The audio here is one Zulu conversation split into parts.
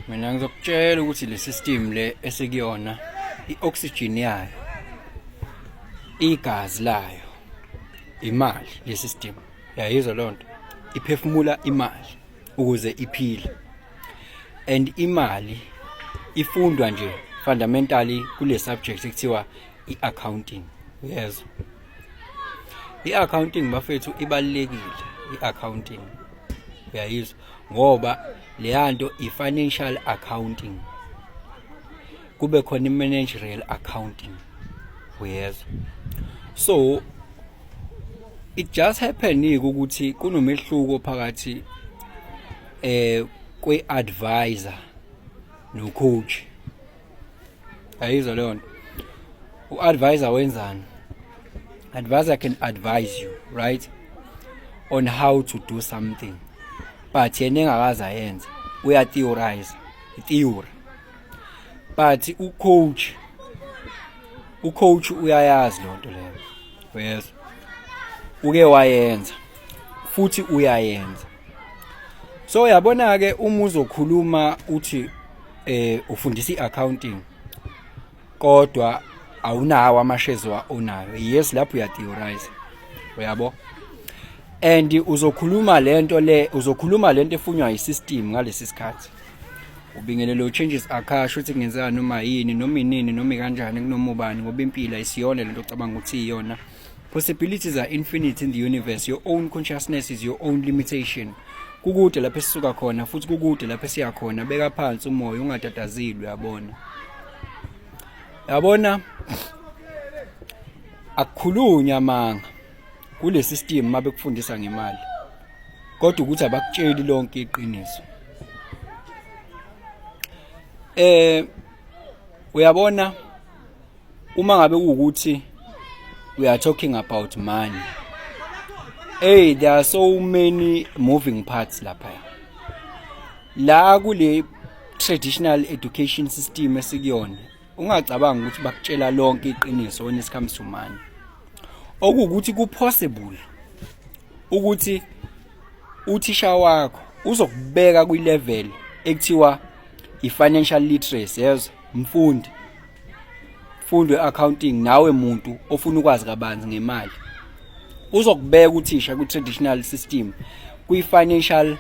Mina ngizokutshela ukuthi le system le esekuyona, i-oxygen yayo, igazi layo, imali. Le system, yayizwa lonto, iphefumula imali ukuze iphile, and imali ifundwa nje fundamentally kule subject ekuthiwa i-accounting. Uyezwa, i-accounting, bafethu, ibalulekile i-accounting, uyayizwa, ngoba leyanto i-financial accounting, kube khona i-managerial accounting, uyezwa. So it just happen ukuthi kunomehluko phakathi kwe-advisor no-coach, ayizwa leyo nto. U-advisor wenzani? Advisor can advise you, right, on how to do something, but yena engakaze ayenze, uya-theorize, theory. But ucoach uyayazi lonto leyo, uyezwa, uke wayenza futhi uyayenza. So yabona ke, uma uzokhuluma uthi ufundisa iaccounting kodwa awunawo ama-shares wa onayo, yes, lapho uya-theorize, uyabo, and uzokhuluma lento le, uzokhuluma lento efunywa yi-system ngalesi sikhathi. Ubingelelo changes akasho ukuthi kungenzeka noma yini, noma inini, noma kanjani, kunoma ubani, ngoba impilo ayisiyona lento ocabanga ukuthi iyona. Possibilities are infinite in the universe. Your own consciousness is your own limitation. Kukude lapho esisuka khona futhi kukude lapho esiya khona. Beka phansi umoya, ungatatazeli, uyabona. Yabona, akukhulunywa amanga kule system mabekufundisa ngemali, kodwa ukuthi abakutsheli lonke iqiniso. Uyabona, uma ngabe kuwukuthi we are talking about money, hey, there are so many moving parts lapha la kule traditional education system esikuyona. Ungacabanga ukuthi bakutshela lonke iqiniso when it comes to money. Okuwukuthi ku possible ukuthi uthisha wakho uzokubeka kwi-level ekuthiwa i-financial literacy, yezwa, mfundi, mfundo ye-accounting, nawe muntu ofuna ukwazi kabanzi ngemali, uzokubeka uthisha kwi-traditional system kwi-financial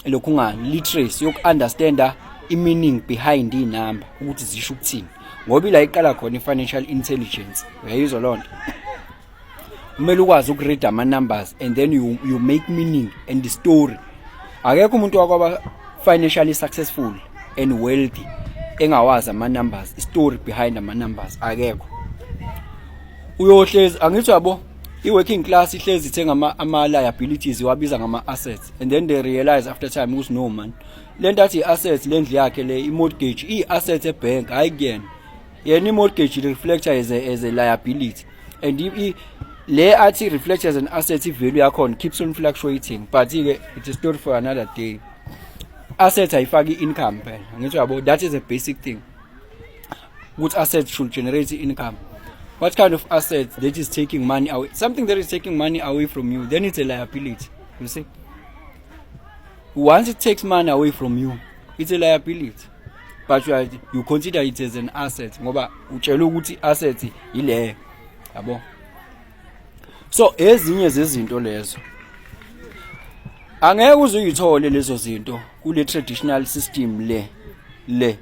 lokhu ngani literacy yoku-understanda i-meaning behind iy'namba ukuthi zisho ukuthini, ngoba ila iqala khona i-financial intelligence, uyayizwa loo nto. Kumele ukwazi uku-read ama-numbers and then you make meaning and the story. Akekho umuntu wakwaba financially successful and wealthy engawazi ama-numbers, i-story behind ama-numbers, akekho. Uyohlezi, angithi yabo, i-working class ihlezi ithenga ama-liabilities, iwabiza ngama-assets, and then they realize after time ukuthi no man, le nto athi i-assets, le ndlu yakhe le, i-mortgage iyi-asset ebhenk, hhayi kuyena. Yena i-mortgage reflecta as a liability, and le athi reflect as an asset, i-value yakhona keeps on fluctuating. But-ke it's a story for another day. Asset ayifaki i-income phela, angithi yabo, that is a basic thing ukuthi asset should generate income. What kind of asset that is taking money away? Something that is taking money away from you, then it's a liability, you see. Once it takes money away from you, it's a liability, but you consider it as an asset ngoba utshela ukuthi asset ileyo, yabo. So ezinye zezinto lezo angeke uze uyithole lezo zinto kule traditional system le,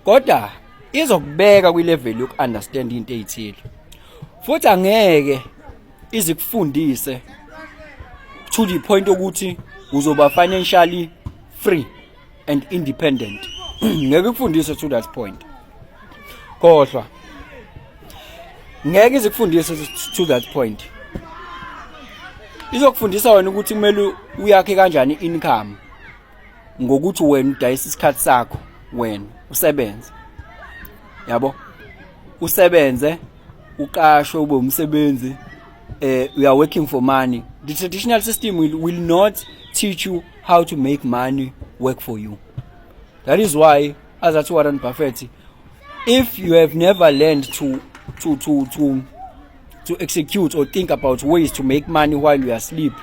kodwa izokubeka kwi-level yoku-understand into ey'thile, futhi angeke izikufundise to the point ukuthi uzoba financially free and independent. Ngeke ikufundise to that point, khohlwa, ngeke izikufundise to that point. Izokufundisa wena ukuthi kumele uyakhe kanjani income ngokuthi wena udayisa isikhathi sakho, wena usebenze, yabo, usebenze, uqashwe, ube umsebenzi, we are working for money. The traditional system will not teach you how to make money work for you. That is why azathi Warren Buffett, if you have never learned to execute or think about ways to make money while you are asleep,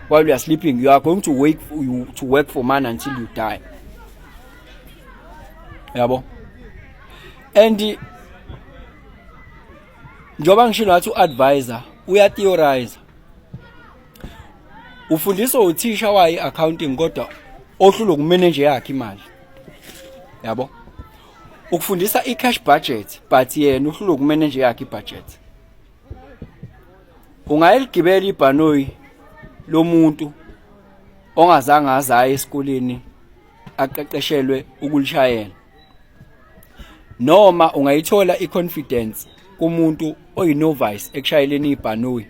While you are sleeping, you are going to wake you to work for money until you die, yabo. And njengoba ngishilo ngathi u-advisor uyatheorize, ufundiswa uthisha wayi accounting, kodwa ohlulwe ukumanage yakhe imali, yabo. Ukufundisa i-cash budget, but yena uhlulwe ukumanage yakhe ibudget. Ungayiligibela ibhanoyi lomuntu ongazange azaye esikoleni aqeqeshelwe ukulishayela, noma ungayithola iconfidence kumuntu oyinovice ekushayeleni ibhanoyi,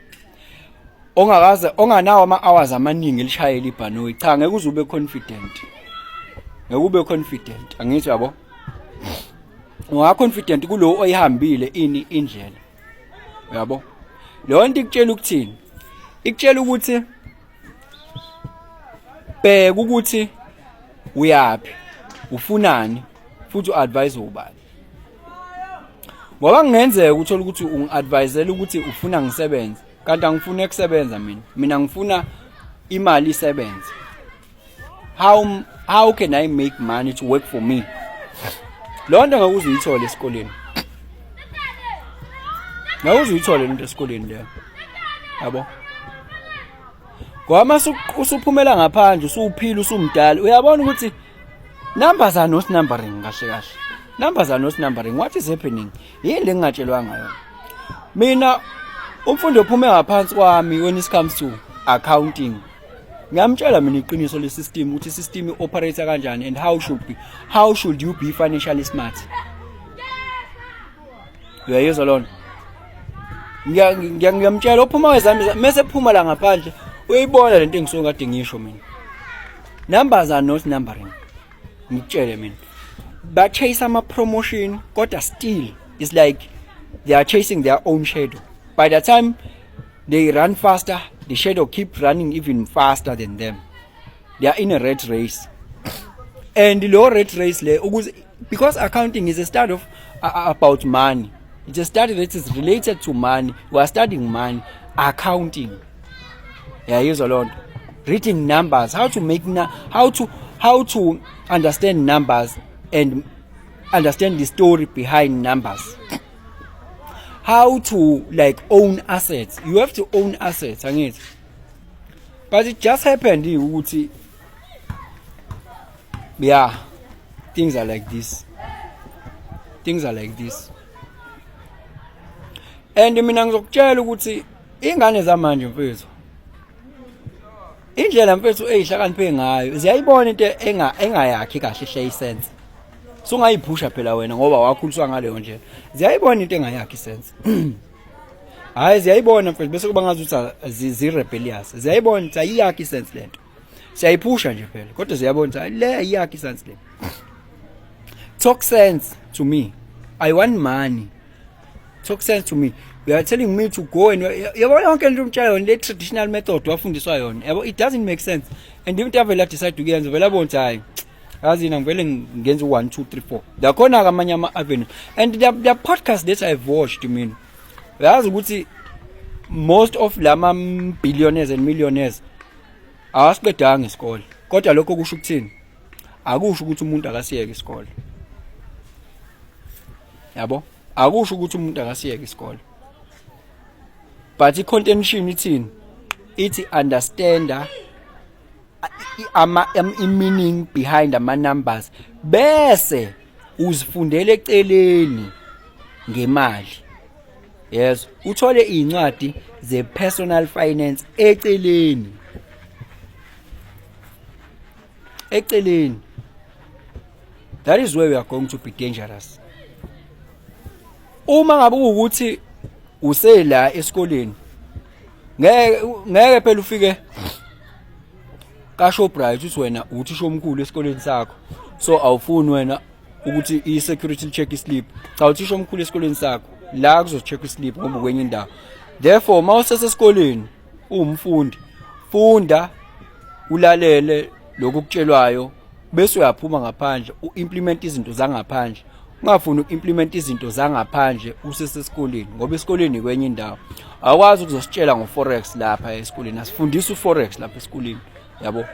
ongakaze, onganawo ama-hours amaningi elishayela ibhanoyi? Cha, ngeke uze ube confident, ngeke ube confident, angithi yabo. Unga confident kulo oyihambile ini indlela, uyabo. Leyo nto ikutshela ukuthini? Ikutshela ukuthi bheka ukuthi uyapi, ufunani, futhi uadvise ubani, ngoba kungenzeka uthola ukuthi ungi-advisela ukuthi ufuna ngisebenze, kanti angifuni ukusebenza mina. Mina ngifuna imali isebenze. How can I make money to work for me? Lo nto ngeke uze uyithole esikoleni, ngeke uze uyithole lento esikoleni leyo, yabo, ngoba mase usuphumela ngaphandle, usuphila, usumdala, uyabona ukuthi numbers are not numbering. Kahle kahle, numbers are not numbering. What is happening? Yini le ngingatshelwanga yona mina? Umfundi ophume ngaphansi kwami, when it comes to accounting, ngiyamtshela mina iqiniso le system, ukuthi system i-operate kanjani and how should you be financially smart. Uyayizwa lona? Ngiyamtshela ophuma kwezami, mase phuma la ngaphandle, uyayibona lento engisuke kade ngisho mina. Numbers are not numbering, ngikutshele mina. Ba chase ama promotion, kodwa still it's like they are chasing their own shadow. By the time they run faster, the shadow keep running even faster than them. They are in a rat race, and lo rat race le ukuze, because accounting is a study of about money. It's a study that is related to money. We are studying money, accounting, yayizwa loo nto? Reading numbers, how to make na how to understand numbers and understand the story behind numbers, how to like own assets. You have to own assets, angithi? But it just happened ukuthi, yeah, things are like this, things are like this. And mina ngizokutshela ukuthi ingane zamanje, mfethu, indlela, mfethu, ezihlakaniphe ngayo, ziyayibona into engayakhi kahle hle isense. Sungayiphusha phela wena ngoba wakhuliswa ngaleyo ndlela. Ziyayibona into engayakhi isense. Hayi, ziyayibona, mfethu, bese kuba ngathi ukuthi zi-rebellious. Ziyayibona ukuthi ayiyakhi isense lento. Siyayiphusha nje phela, kodwa ziyabona ukuthi le ayiyakhi isense le. Talk sense to me. I want money. Talk sense to me. You are telling me to go and, yabo, yonke into umtshela yona le traditional method wafundiswa yona, yabo, it doesn't make sense. And into avela decide ukuyenza, vele abona ukuthi hayi, yazi yina ngivele ngenza u-1 2 3 4. Lakhona-ke amanye ama-avenue and the podcast that I've watched mina, uyazi ukuthi most of lama billionaires and millionaires awasiqedanga isikole. Kodwa lokho kusho ukuthini? Akusho ukuthi umuntu akasiyeke isikole, yabo. Akusho ukuthi umuntu akasiyeke isikole, but i-contention ithini? Ithi understanda ama i-meaning behind ama numbers, bese uzifundele eceleni ngemali. Yes, uthole incwadi ze personal finance eceleni eceleni. That is where we are going to be dangerous. Uma ngabe ukuthi usela esikoleni, ngeke phela ufike ka Shoprite uthi wena uthisha omkhulu esikoleni sakho, so awufuni wena ukuthi i-security check islip. Cha, uthisha omkhulu esikoleni sakho la kuzo-check islip ngoba kwenye indawo. Therefore, uma usesesikoleni uwumfundi, funda, ulalele lokhu kutshelwayo, bese uyaphuma ngaphandle, u-implement izinto zangaphandle. Ungafuni uku-implement izinto zangaphandle usesesikoleni, ngoba esikoleni kwenye indawo. Awukwazi ukuzositshela ngo-forex lapha esikoleni, asifundisi u-forex lapha esikoleni, yabo.